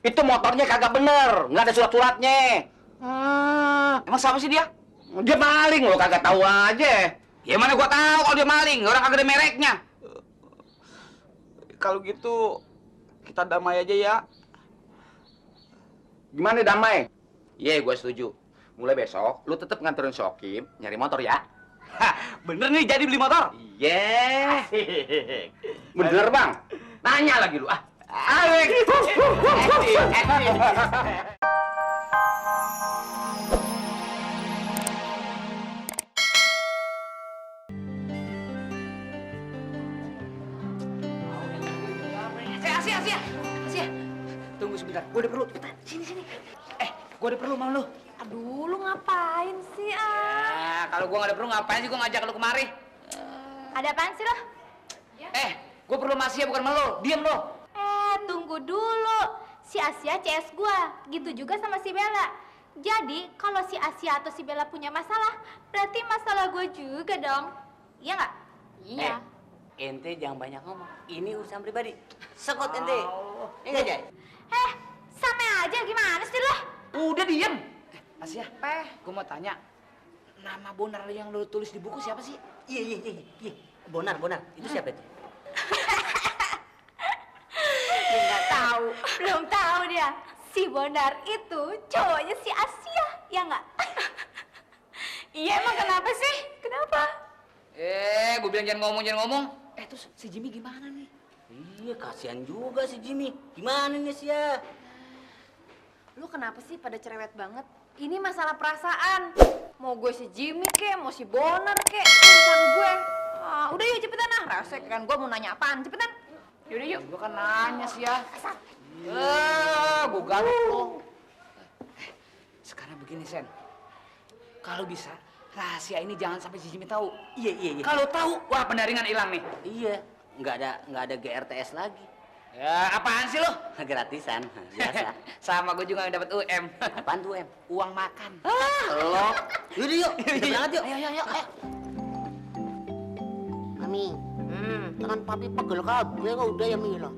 Itu motornya kagak bener, nggak ada surat-suratnya. Emang siapa sih dia? Dia maling, lo kagak tahu aja. Ya mana gua tahu kalau dia maling, orang kagak ada mereknya. Kalau gitu kita damai aja ya. Gimana damai? Iya, gue setuju. Mulai besok, lu tetap nganterin Sokim nyari motor ya. Hah, bener nih jadi beli motor? Iya. Bener bang? Tanya lagi lu ah. Alek. Asia. Tunggu sebentar, gue ada perlu. Cepetan, sini. Gue ada perlu sama lu. Aduh, lu ngapain sih, ah? Kalau gue gak ada perlu, ngapain sih gue ngajak lu kemari? Ada apaan sih lo? Gue perlu sama Asia bukan sama lu. Diem lu. Tunggu dulu. Si Asia CS gua, gitu juga sama si Bella. Jadi, kalau si Asia atau si Bella punya masalah, berarti masalah gue juga dong. Iya nggak? Iya. Ente jangan banyak ngomong. Ini urusan pribadi. Sekot ente. Ini aja. Sama aja gimana sih lo? Udah diem. Asia, gue mau tanya. Nama Bonar yang lu tulis di buku siapa sih? Iya. Bonar. Itu siapa itu? Dia nggak tahu. Belum tahu dia. Si Bonar itu cowoknya si Asia, ya nggak? Iya, emang kenapa sih? Kenapa? Gue bilang jangan ngomong. Terus si Jimmy gimana nih? Iya, kasihan juga si Jimmy. Gimana nih sih ya? Lu kenapa sih pada cerewet banget? Ini masalah perasaan. Mau gue si Jimmy kek, mau si Bonar kek, urusan gue. Udah yuk cepetan ah, resek kan gue mau nanya apaan, cepetan. Yaudah yuk, gue kan nanya sih ya. Gue galak lo. Sekarang begini Sen, kalau bisa rahasia ini jangan sampai si Jimmy tahu. Iya. Kalau tahu, wah pendaringan hilang nih. Iya, nggak ada GRTS lagi. Ya apaan sih lo? Gratisan, biasa. Sama gue juga dapat UM. Apaan tuh, Em? Uang makan. Lo? Yuk, kita berangkat yuk. Ayo. Mami, tangan papi pegel kabel kok udah ya Mila.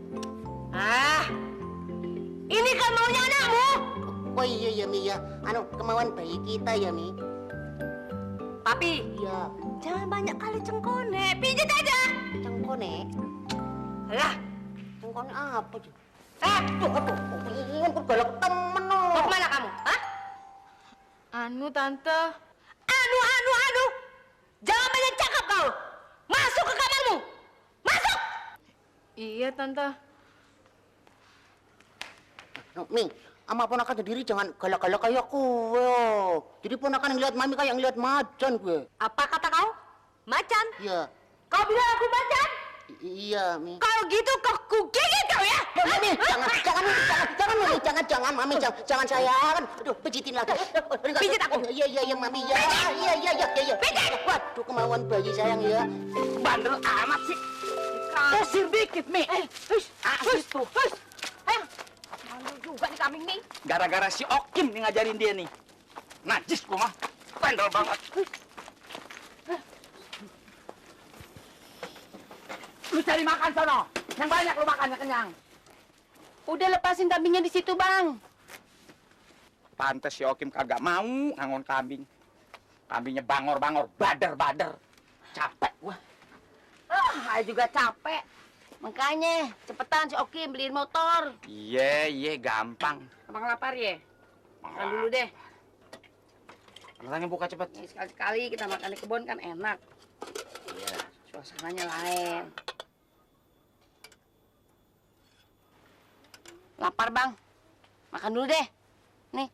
Ini kan maunya anakmu. Oh iya ya Mi ya, kemauan bayi kita ya Mi. Papi, Iya, jangan banyak kali cengkone, pijit aja. cengkone. Lah, Cengkone apa sih? tuh, Galak temen lo. mau kemana kamu? Hah? Tante. Anu. Jangan banyak cakap kau. Masuk ke kamarmu. Masuk. Iya, Tante. Mi, sama ponakan sendiri jangan galak-galak kayak gue. Jadi ponakan yang lihat Mami kayak ngeliat macan gue. Apa kata kau? Macan? Iya, Kau bilang aku macan? iya Mi. Kalau gitu kau gigit kau ya? Mami, jangan Mami, jangan saya kan. Aduh, pijitin lagi. Pijit aku. Iya Mami, ya. Iya. Pijit. Waduh, kemauan bayi sayang ya. Bandel amat sih. Usir dikit, Mi. Asis tuh. Malu juga nih kambing nih. Gara-gara si Okim nih ngajarin dia nih. Najis gua mah. Bandel banget. Lu cari makan sono. Yang banyak lu makan, yang kenyang. Udah lepasin kambingnya di situ, Bang. Pantes si Okim kagak mau ngangon kambing. Kambingnya bangor-bangor, badar-badar. Capek gua. Saya juga capek. Makanya cepetan si Oki beliin motor. Iya, gampang. Abang lapar ya? Makan dulu deh. Makanya buka cepet. Nih, sekali-sekali kita makan di kebun kan enak. Iya, suasananya lain. Lapar, Bang. Makan dulu deh. Nih.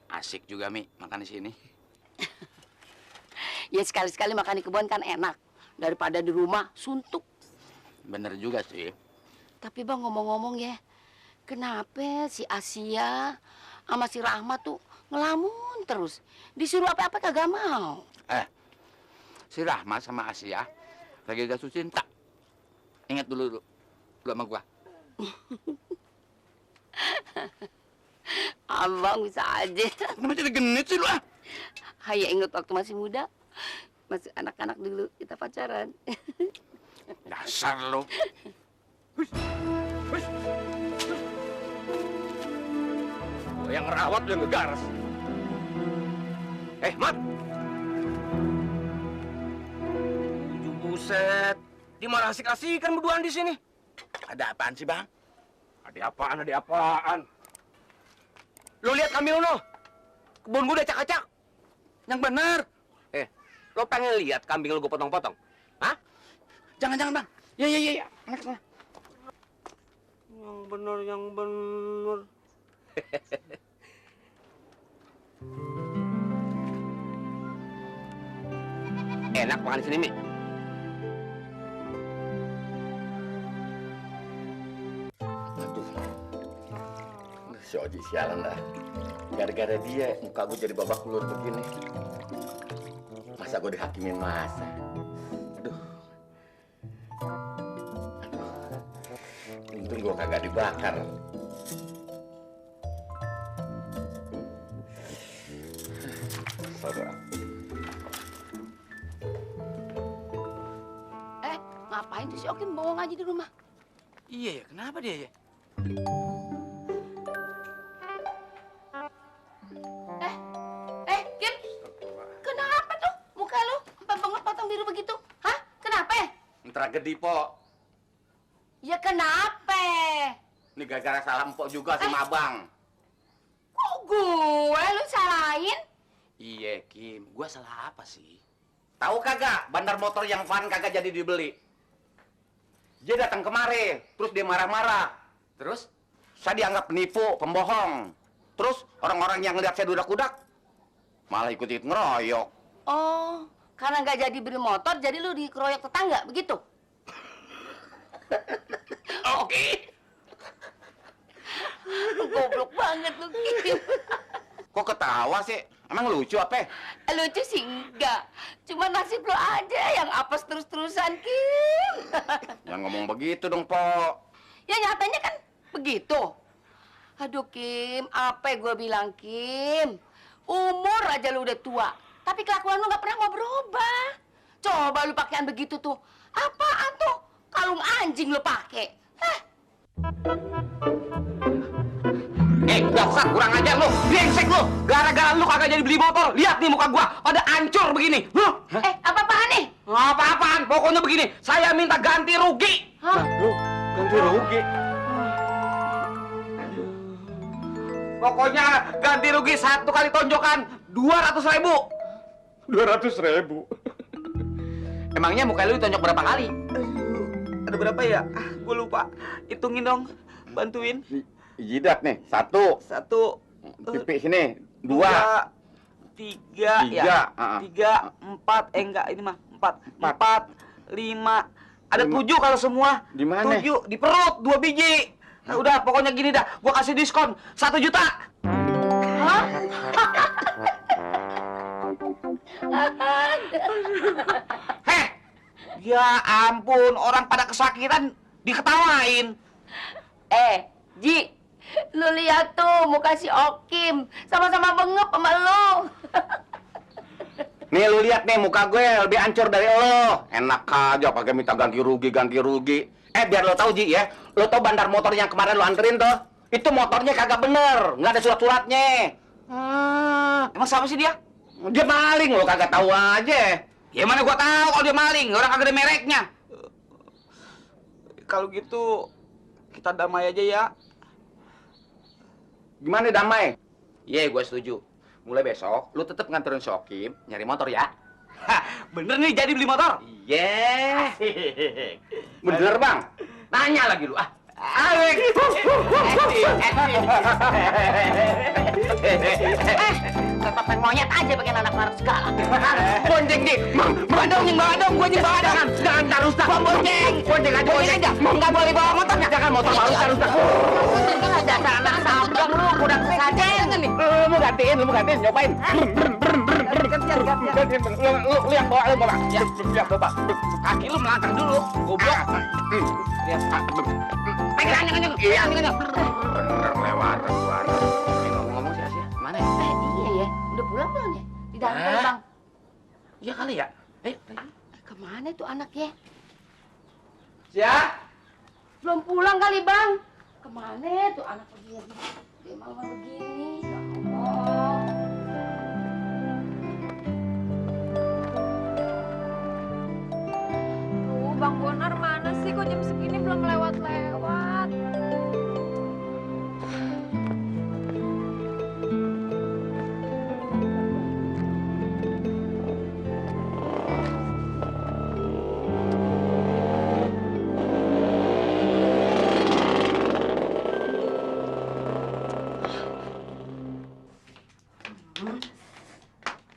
Asik juga, Mi, makan di sini. Ya sekali-sekali makan di kebun kan enak. Daripada di rumah suntuk. Bener juga sih. Tapi Bang ngomong-ngomong ya, kenapa si Asia sama si Rahmat tuh ngelamun terus? Disuruh apa-apa kagak mau. Si Rahmat sama Asia lagi jatuh cinta. Ingat dulu lu sama gua. Abang bisa aja. Kenapa jadi genit sih lu ah? Hayya ingat waktu masih muda, masih anak-anak dulu kita pacaran. Dasar lu. Lo yang ngerawat, lo yang ngegaras. Mat! Buset, di mana asik-asikan berduaan di sini? Ada apaan sih, Bang? Ada apaan, ada apaan? Lo lihat kami lo, kebun gue udah acak-acak. Yang bener. Lo pengen lihat kambing lo gue potong-potong? Hah? Jangan, Bang. Ya. Anak sana. Yang bener, yang bener. Enak makan di sini, Mi. Si Oji sialan dah. Gara-gara dia muka gue jadi babak belur begini. Masa gue dihakimin masa? Aduh. Untung gue kagak dibakar. Saudara. Ngapain tuh si Okim bengong aja di rumah? Iya ya, kenapa dia ya? Kim, kenapa tuh muka lu sampai bengong potong biru begitu? Hah? Kenapa? Tragedi, Po. Ya kenapa? Ini gara-gara salah empok juga sama abang. Kok gue lu salahin? Iya, Kim. Gua salah apa sih? Tahu kagak, bandar motor yang Van kagak jadi dibeli. Dia datang kemari, terus dia marah-marah. Terus saya dianggap penipu, pembohong. Terus orang-orang yang lihat saya dudak-dudak malah ikut-ikut ngeroyok. Oh, karena nggak jadi beli motor, jadi lu dikeroyok tetangga, begitu? Oke. Goblok banget lu, Kim. Kok ketawa sih? Emang lucu apa? Lucu sih enggak. Cuma nasib lu aja yang apes terus-terusan, Kim. Jangan ngomong begitu dong, Po. Ya nyatanya kan begitu. Aduh, Kim, apa gue bilang, Kim? Umur aja lu udah tua, tapi kelakuan lu nggak pernah mau berubah. Coba lu pakaian begitu tuh. Apaan tuh? Kalung anjing lu pakai. Hah? Dasar kurang ajar lu, brengsek lu. Gara-gara lu kagak jadi beli motor. Lihat nih muka gua, pada hancur begini. Apa-apaan nih? Apa-apaan? Pokoknya begini, saya minta ganti rugi. Hah? Ganti rugi? Pokoknya ganti rugi 1 kali tonjokan 200.000. 200.000. Emangnya muka lu ditonjok berapa kali? Ada berapa ya? Gue lupa. Hitungin dong. Bantuin. Jidat nih, 1. 1, Pipi sini, 2. 3, ya. 3, 4. Enggak, ini mah 4, 5. Ada 7 kalau semua. Di mana? 7 di perut, 2 biji. Nah, udah, pokoknya gini dah. Gua kasih diskon 1 juta. Hah? Heh, ya ampun, orang pada kesakitan diketawain. Ji, lu lihat tuh muka si Okim sama-sama bengep sama lu. Nih lu lihat nih muka gue lebih hancur dari lo. Enak aja pakai minta ganti rugi. Biar lo tahu Ji ya, lo tau bandar motor yang kemarin lo anterin tuh, itu motornya kagak bener, nggak ada surat-suratnya. Emang siapa sih dia? Dia maling lo kagak tahu aja. Ya mana gua tahu kalau dia maling, orang kagak ada mereknya. Kalau gitu kita damai aja ya. Gimana damai? Iya, gue setuju. Mulai besok, lu tetap nganterin si Okim nyari motor ya. Bener nih jadi beli motor? Iya. Bener bang? Nanya lagi lu ah. Topeng monyet aja pakai anak marah segala. Bonceng di, bawa dong, gua nyim bawa dong. Jangan taruh tak. Bonceng aja. Nggak boleh bawa motor. Jangan motor baru taruh tak. Dasar anak sableng lu, udah kesajen nih. Lu mau gantiin, nyobain. Lu yang bawa, Ya, bawa. Kaki lu melangkah dulu. Goblok. Lihat. Pegang. Iya. Bener lewatan gua. Ngomong sih Asia, mana ya? Iya ya, udah pulang belum ya? Di dalam kali, Bang. Iya kali ya. Ayo. Kemana tuh anaknya? Ya. Belum pulang kali, Bang. Kemana tuh anak begini? Dia malah begini. Bonar mana sih? Kok jam segini belum lewat-lewat?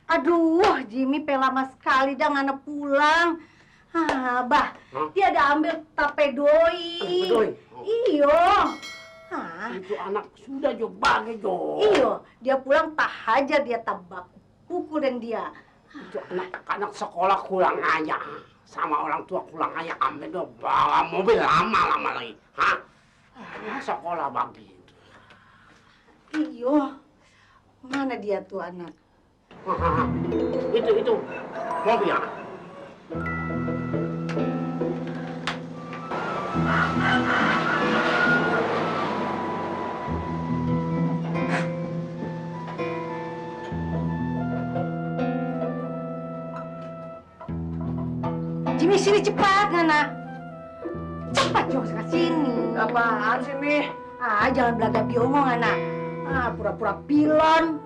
Aduh, Jimmy lama sekali dah ngana pulang. Ah, bah, dia ada ambil tape doi. Doi? Iyo. Ah, Itu anak sudah jo bagai jo. iyo, dia pulang tak hajar dia tabak. Pukulin dia. Itu anak sekolah kurang aja. Sama orang tua kurang aja ambil do bawa mobil lama-lama lagi. Hah? Sekolah begitu. Iyo. Mana dia tuh anak? Itu mobilnya. Jimmy, sini cepat, Nana. Cepat, Jo, ke sini. Apaan sih, Mi? Ah, jangan belaga biongong, Nana. Ah, pura-pura pilon.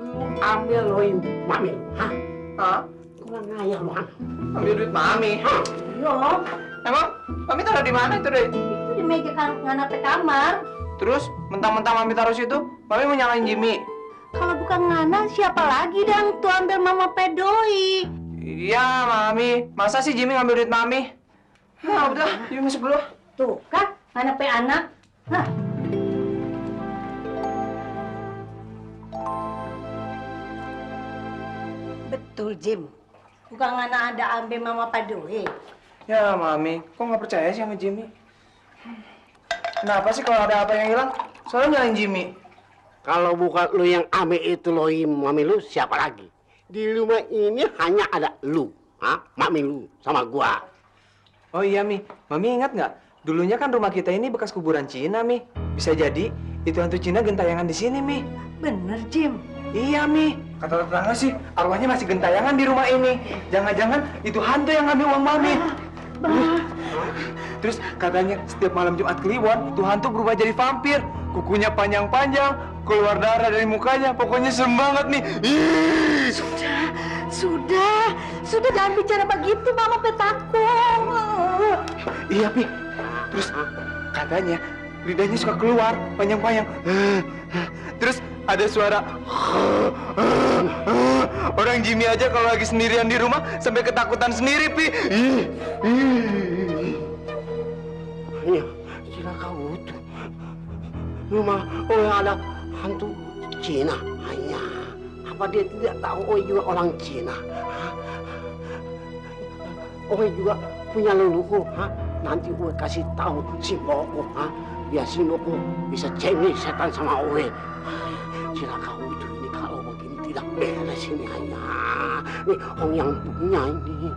Lu ambil loin mami, hah? Hah? Kurang ngayah lu, hah? Ambil duit Mami. Yo, Emang Mami taruh di mana itu duit? itu di meja Nana pe kamar. Terus mentang-mentang Mami taruh situ, Mami mau nyalain Jimmy. Kalau bukan Nana, siapa lagi dang tuh ambil mama pedoi? Iya, Mami. Masa sih Jimmy ngambil duit Mami? Nah, udah, Jimmy masuk dulu. Tuh kan, Nana pe anak. Hah? Betul, Jim. Bukan Nana ada ambil mama pedoi. Ya, Mami. Kok nggak percaya sih sama Jimmy? Kenapa sih kalau ada apa yang hilang, selalu nyalain Jimmy? Kalau bukan lu yang ambil itu loin mami lu, siapa lagi? Di rumah ini hanya ada lu, hah? Mami lu sama gua. Oh iya, Mi. Mami ingat nggak? Dulunya kan rumah kita ini bekas kuburan Cina, Mi. Bisa jadi itu hantu Cina gentayangan di sini, Mi. Bener, Jim. Iya, Mi. Kata tetangga sih, arwahnya masih gentayangan di rumah ini. Jangan-jangan itu hantu yang ngambil uang Mami. Terus katanya setiap malam Jumat Kliwon, itu hantu berubah jadi vampir. Kukunya panjang-panjang, keluar darah dari mukanya. Pokoknya serem banget nih. Ih. Sudah jangan bicara begitu, mama petakut. Iya, Pi. Terus katanya lidahnya suka keluar panjang-panjang. Terus ada suara. Orang Jimmy aja kalau lagi sendirian di rumah sampai ketakutan sendiri, Pi. Iya, sila kau itu. Rumah ada hantu Cina hanya. Apa dia tidak tahu Oi juga orang Cina? Oi juga punya leluhur, ha? Nanti Oi kasih tahu si Boko, ha? Biar si Boko bisa cengeng setan sama Oi. Sila kau itu ini kalau begini tidak beres ini hanya. Nih, orang yang punya ini.